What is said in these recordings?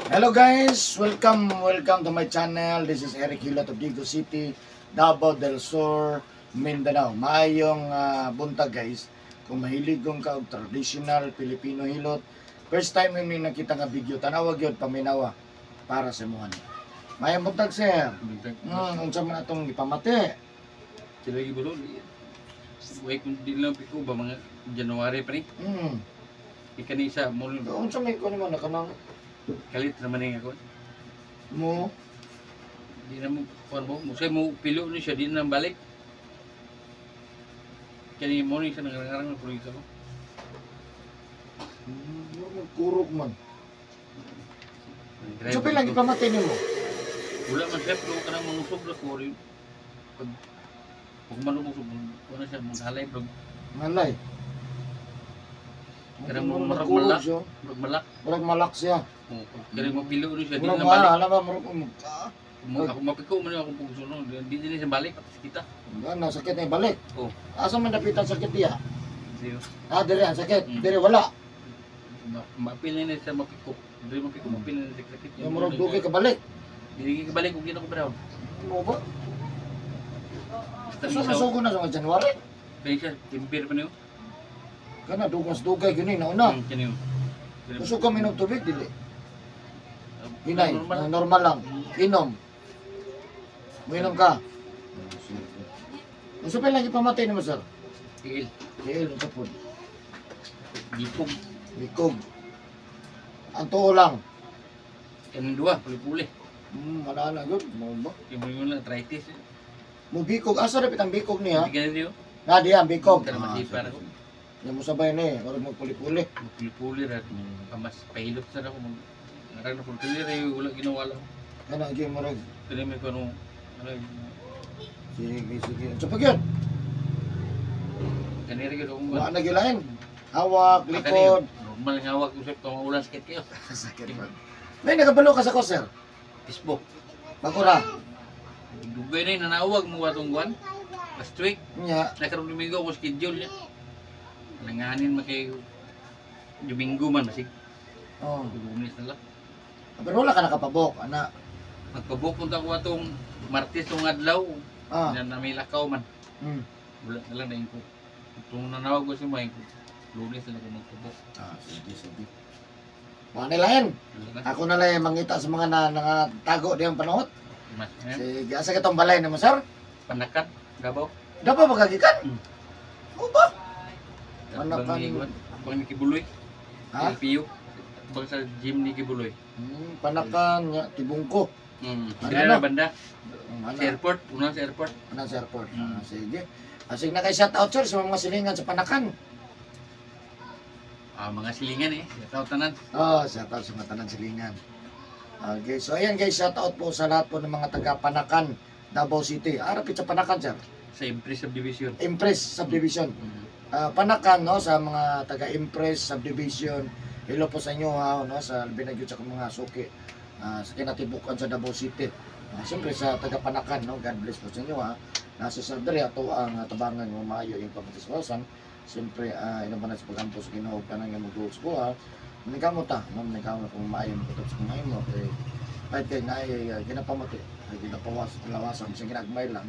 Hello guys, welcome, welcome to my channel. This is Eric Hilot of Digos City, Davao del Sur, Mindanao. Maayong buntag, guys. Kung mahilig kong ka og traditional Filipino hilot, first time yun ni nakita nga video, tanawag yun, paminawa para sa imuhan. Maayong buntag, sir. Unsa man atong gipamati? Sila gibulo. Wait, kung di lang piko ba mga January pa ni. Ikani sa mo. Unsa may kuno mo na kanang kalit naman ni ako. Mo Di na mo kuan mo, mo say mo pilo ni siya di na balik. Kani mo ni siya nangarang na pulo ko. Magkurog man. So pila gipamati nimo? Wala man siya pero kanang mangusog ra ko rin. Pag pag manusog wala siya maghalay bro. Malay. Kanang mo murag Magkurog malak, siya. Murag malak. Murag malak siya. Oh, kani mo pilo ni siya di Murag na wala, balik. alam ba, murag Ako mapiko man ako pugsuno, di din siya balik patas kita. Ano, sakit na ibalik. Oh. Asa man dapitan sakit diya? Siyo. Ah, dire ang sakit. Dire wala. Mapil na siya mapiko. Dire mapiko, mapil na siya sakit. Yung murag dugay kabalik. Dili kabalik ug gina ko brown. Mo ba? So nasugo na sa mga January. Kani siya timber pa niyo. Kana dugas dugay gini na una. Kani. Usog ka minom tubig dili. Hinay, normal, normal lang. Inom. Muinom ka. Unsa pa lang ipamatay nimo, sir? Tiil. Tiil unsa pod? Gipog. Bikog. Ang tuo lang. Kaning duha, puli-puli. Wala na gyud, mo ba? Yung mo lang arthritis. Mo bikog asa ra pitang bikog niya? Hindi ganito yun. Na diya ang bikog. Kana masipar ako. Yang mo sabay ni, or mo puli-puli. Puli-puli ra. Mas pahilot sa ako mag narang na puli-puli ra wala ginawala. Kana gyud mo rag. Kani may kuno ano. Sige, sige. Unsa pa gyud? Kani ra gyud akong Wa na gyud lain. Hawak, likod. Normal nga hawak usap kung ulan sakit kayo. Sakit man. May nagabalo ka sa ko, sir? Facebook. Bakura. Dugay na nanawag mo atong kuan. Last week, Nya. nakaroon Domingo ako schedule niya. Langanin man kay Domingo man basig. Oh. Lunes na lang. Pero wala ka nakapabok, ana. Magpabok punta ko atong Martes tong adlaw. Ah. Na may lakaw man. Wala na lang na ko. Itong nanawag ko si May ko. Lunes na lang ako magpabok. Ah, sige, sige. Wa na lain. Ako na lang mangita sa mga na nangatago diyang panahon. Mas, Sige, asa ka tong balay nimo, sir? Panakan, Davao. Dapat magagikan? O ba? Panakan. Bang ni Kibuloy. Ha? LPU. Bang sa gym ni Kibuloy. Panakan nya Tibungko. Ano na banda? Sa airport, una sa airport. Una sa airport. Sige. Asig na kay shout out, sir, sa mga silingan sa Panakan. Ah, mga silingan eh. Shout out tanan. Oh, shout out sa mga tanan silingan. Okay, so ayan guys, shout out po sa lahat po ng mga taga Panakan, Davao City. Arapit sa Panakan, sir. Sa Empress Subdivision. Empress Subdivision. Panakan, no, sa mga taga Empress Subdivision. Hello po sa inyo ha, no, sa labi na gyud sa mga suki sa kinatibukan sa Davao City. Siyempre sa taga Panakan, no, God bless po sa inyo ha. Nasa sa diri ato ang tabangan mo maayo yung pamatiswasan. Siyempre inaban na sa pagampo sa Ginoo kanang nga magduol sa kuha. Maningkamot ta, no, maningkamot kung maayo mo kutob sa kamay mo kay kahit kay naay ginapamati, ay ginapawas lawasan sa ginagmay lang.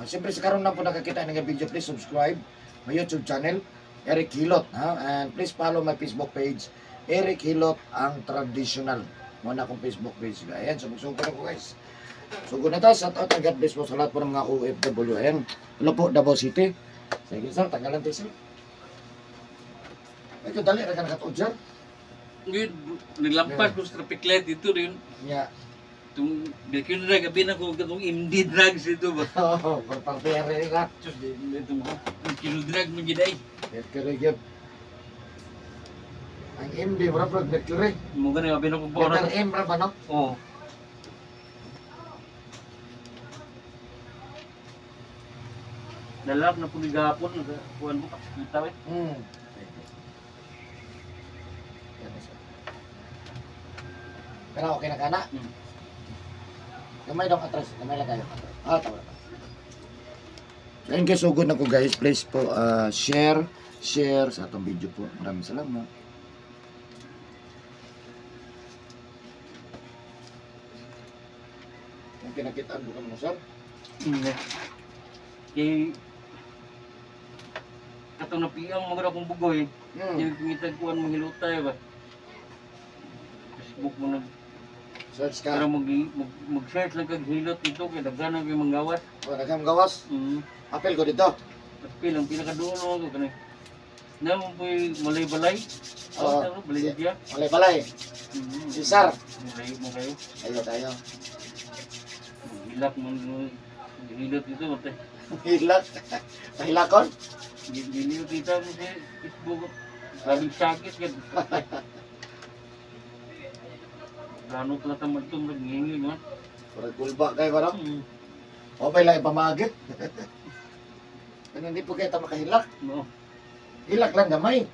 Siyempre sa karon na po nakakita ng video, please subscribe my YouTube channel Eric Hilot, ha? And please follow my Facebook page Eric Hilot ang traditional. Mo na akong Facebook page. Ayan, so magsugod ako guys. Sugod na ta, shout out and God bless po sa lahat po ng mga OFW. Ayan, hello po Davao City. Sige sir, tanggalan tayo sir. Ay, dali ra ka nakatuod sir. Ngayon, naglampas ko sa traffic light dito rin. Yeah. Itong, bilkin na gabi na ko itong MD drugs dito ba? Oo, pagpapere ka. Diyos, dito mo. Kino-drug mo gid ay. Mercury gyud. Ang MD, mura bro, Mercury. Mo gani gabi na ko bora. Letter M ra ba, no? Oo. Dalak na po ni gahapon, nagakuhan ko, kita eh. Pero okay na ka na? Gamay daw atras, gamay lang kayo. Ah, tama na. So ayun guys, so good na ko guys. Please po share, share sa atong video po. Maraming salamat. Pinakitaan ko mo, sir. Kay katong napiang mga akong bugoy. Yung pingitag kuan mga hilutay ba. Facebook mo nag search ka. Pero mag-search lang kag hilot dito kay daghan ang manggawas. Oh, daghang gawas. Apel ko dito. Apel ang pinakaduol ko kani. Namo po'y malay-balay. Oh, balay dia. Malay-balay. Cesar. Malay mo kayo. Ayo tayo. Hilak mo hilot dito bate. Hilak. Hilakon? Dili kita mo sa Facebook. Labing sakit gid. Plano pala ta magtum naghingi man. Murag kulba kay ba no? Okay lang ipamagit. Ano hindi po kayo ta makahilak? No. Hilak lang gamay.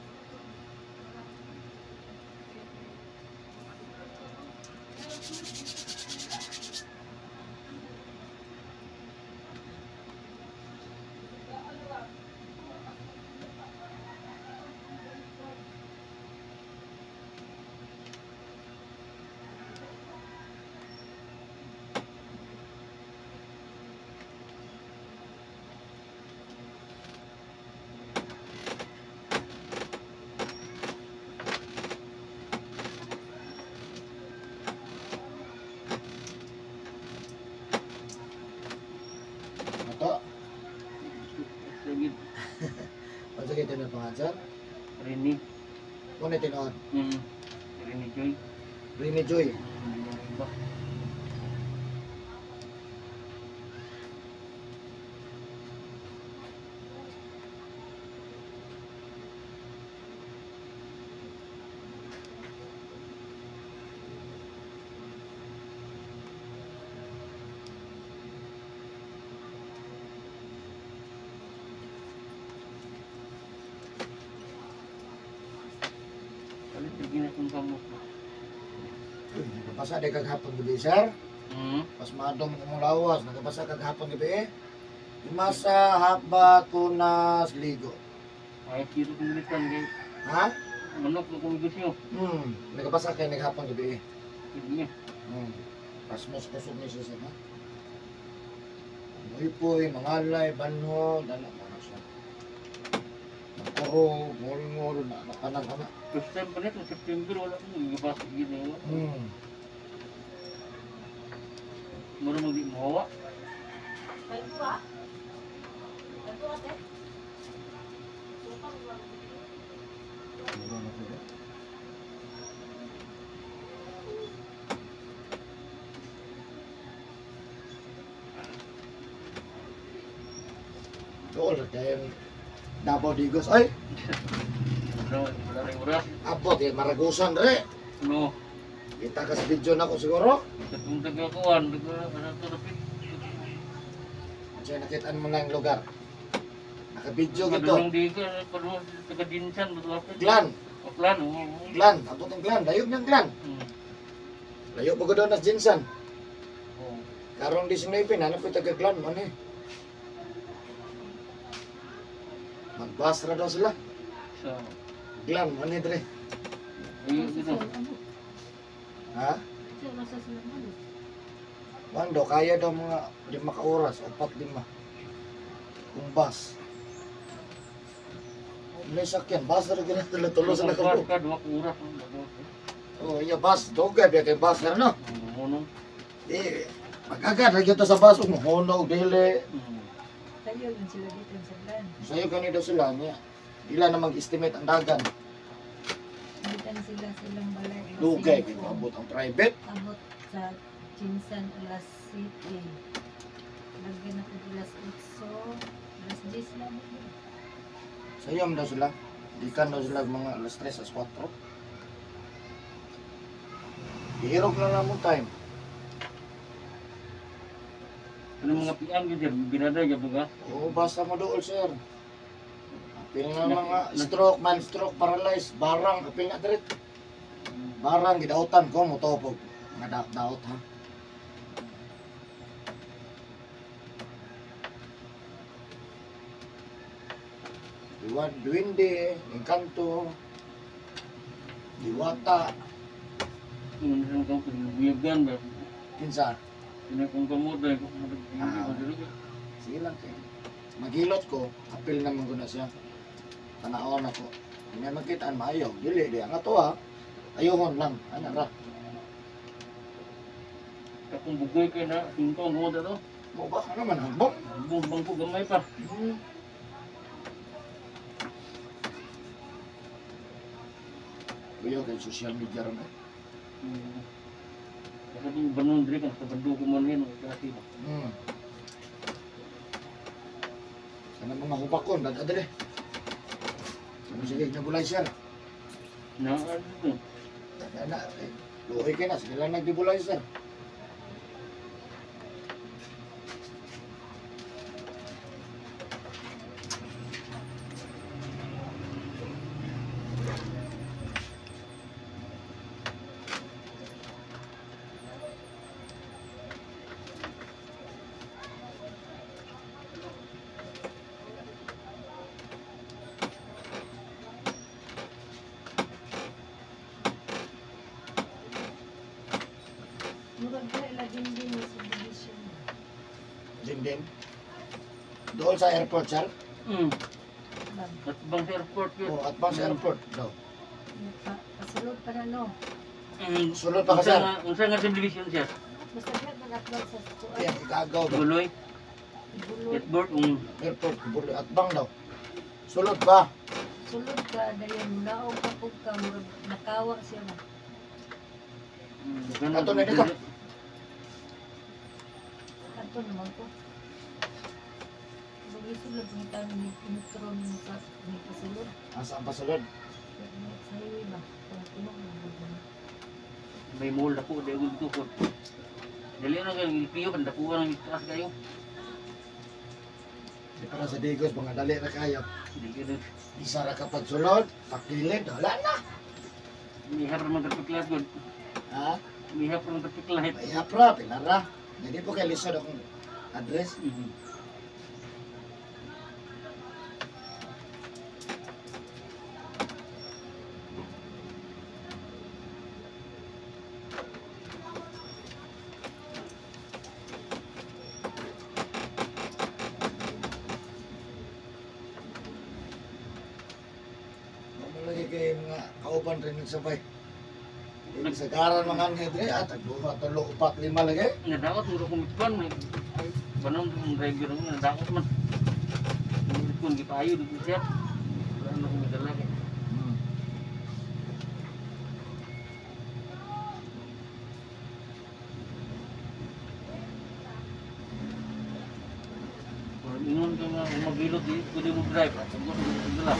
Ito. Sige. Ano sa kita na pangalan? Rini. Muna tinuod. Rini Joy. Rini Joy. Nagabasa di kag hapon gabi, sir. Pas madong imong lawas, nagabasa kag hapon gabi eh. Imasa, haba, tunas, ligo. Ay, kiro kong litan kay. Ha? Manok na kong gusto. Nagabasa kay naghapon gabi eh. Sige. Pas mas kusog ni siya, sir, ha? Muipoy, mangalay, banho, dala mo na siya. Nagkuro, ngol-ngol, na nakanan ka na. First time pa nito, September, wala ko, nagabasa gini. Mura mong di mahawa. Dool, kaya Davao Digos. Ay! Wala rin oras. Abot, eh, maragusan re. No. Kita ka sa video na ko siguro. Katong tagakuan, ano to napit. Kasi nakitaan mo na yung lugar. Naka-video gito. Padulong dito, padulong taga Dinsan, padulong. Glan. O, Glan, oo. Glan, abot ang Glan. Layo niyang Glan. Layo pa ko doon na Jinsan. Karong 19, hanap ko taga Glan, ano eh. Magbas ra daw sila. So, Glan, ano eh, dre. Ayun, ito. Ha? Wando, kaya daw mga 5 ka oras, 4-5. Kung bus. May sakyan, bus na rin ginatala, tulo sa nakabuo. Bus ka, 2 oras. Oh, iya, bus, dugay, biya kay bus na, no? Honong. Eh, pag-agad, lagi ito sa bus, umuhono, dili. Sayo yun sila dito sa Glan. Sayo gani daw sila niya. Ila na mag-estimate ang dagan. Dito sila silang balay. Dugay, kay maabot ang private. Abot sa Jinsan alas 7. Lagyan ako alas 8. Alas 10 lang. Sayo daw sila. Gikan daw sila mga alas 3, alas 4. Ihirog na lang mo time. Ano mga PM yun, sir? Binada, gabi ka? Oo, basta mo dool, sir. Apil na mga stroke, mild stroke, paralyzed, barang, apil na diret. Barang, gidautan ko, mutopog. Mga daot, ha? Diwan, duwende, engkanto, diwata. Yung kang pagbuyagan ba? Kinsa? Kini kung kamot dai ko. Ah. Sige lang kay. Maghilot ko, apil naman ko na siya. Tanawon ako. Hindi na makitaan maayo. Dili di ang ato ha. Ayuhon lang, ana ra. Akong bugoy kay na singkong ko to. Mo ba ano man hagbong? Bung bangko gamay pa. Kuya kay social media ron eh. Kasi yung banon diri kan sa bando ko man hin kasi. Sana mga hubakon, dada dali. Sana sige, nebulizer. Na ano. Dada na, eh. Luhi ka na, sige lang nag-nebulizer. Murag na laging din sa subdivision. Din din. Doon sa airport, sir? Bang. At bang sa airport yun. O, at bang sa airport daw. Pasulod pa na no. Sulod pa ka, sir. Unsa nga subdivision sir? Basta diha man upload sa kuan. Yan, igagaw ba? Buloy, Buloy. airport Airport, buloy, at bang daw. Sulod pa. Sulod ka dayon munaog ka pug ka murag nakawa siya ba. Ato na dito. Kadto naman ko. Buloy sulod ni tan ni intro ni sa ni pasulod. Asa ang pasulod? Sa highway ba? Kung puno na. May mall ako dai dito ko. Dali na kay LPO kan dakuha ng taas kayo. Di para sa Digos, mga dali na kayo. Dili na. Isa ra kapag sulod, pakilid, wala na. Mihap man traffic light gud. Ha? Mihap man traffic light. May hapra, pilara. Hindi po kay lisod akong address. Lagi kay mga kauban rin nagsabay. Hindi sa garan mga anhe dre at tagduha, tulo, upat, lima lagi. Nadakot mo ko mitkuan may banong kong driver mo nadakot man. Mitkuan gipayo dito siya. Wala na akong madala kay. Ingon ka nga magilot di pwede mo drive at ko dala.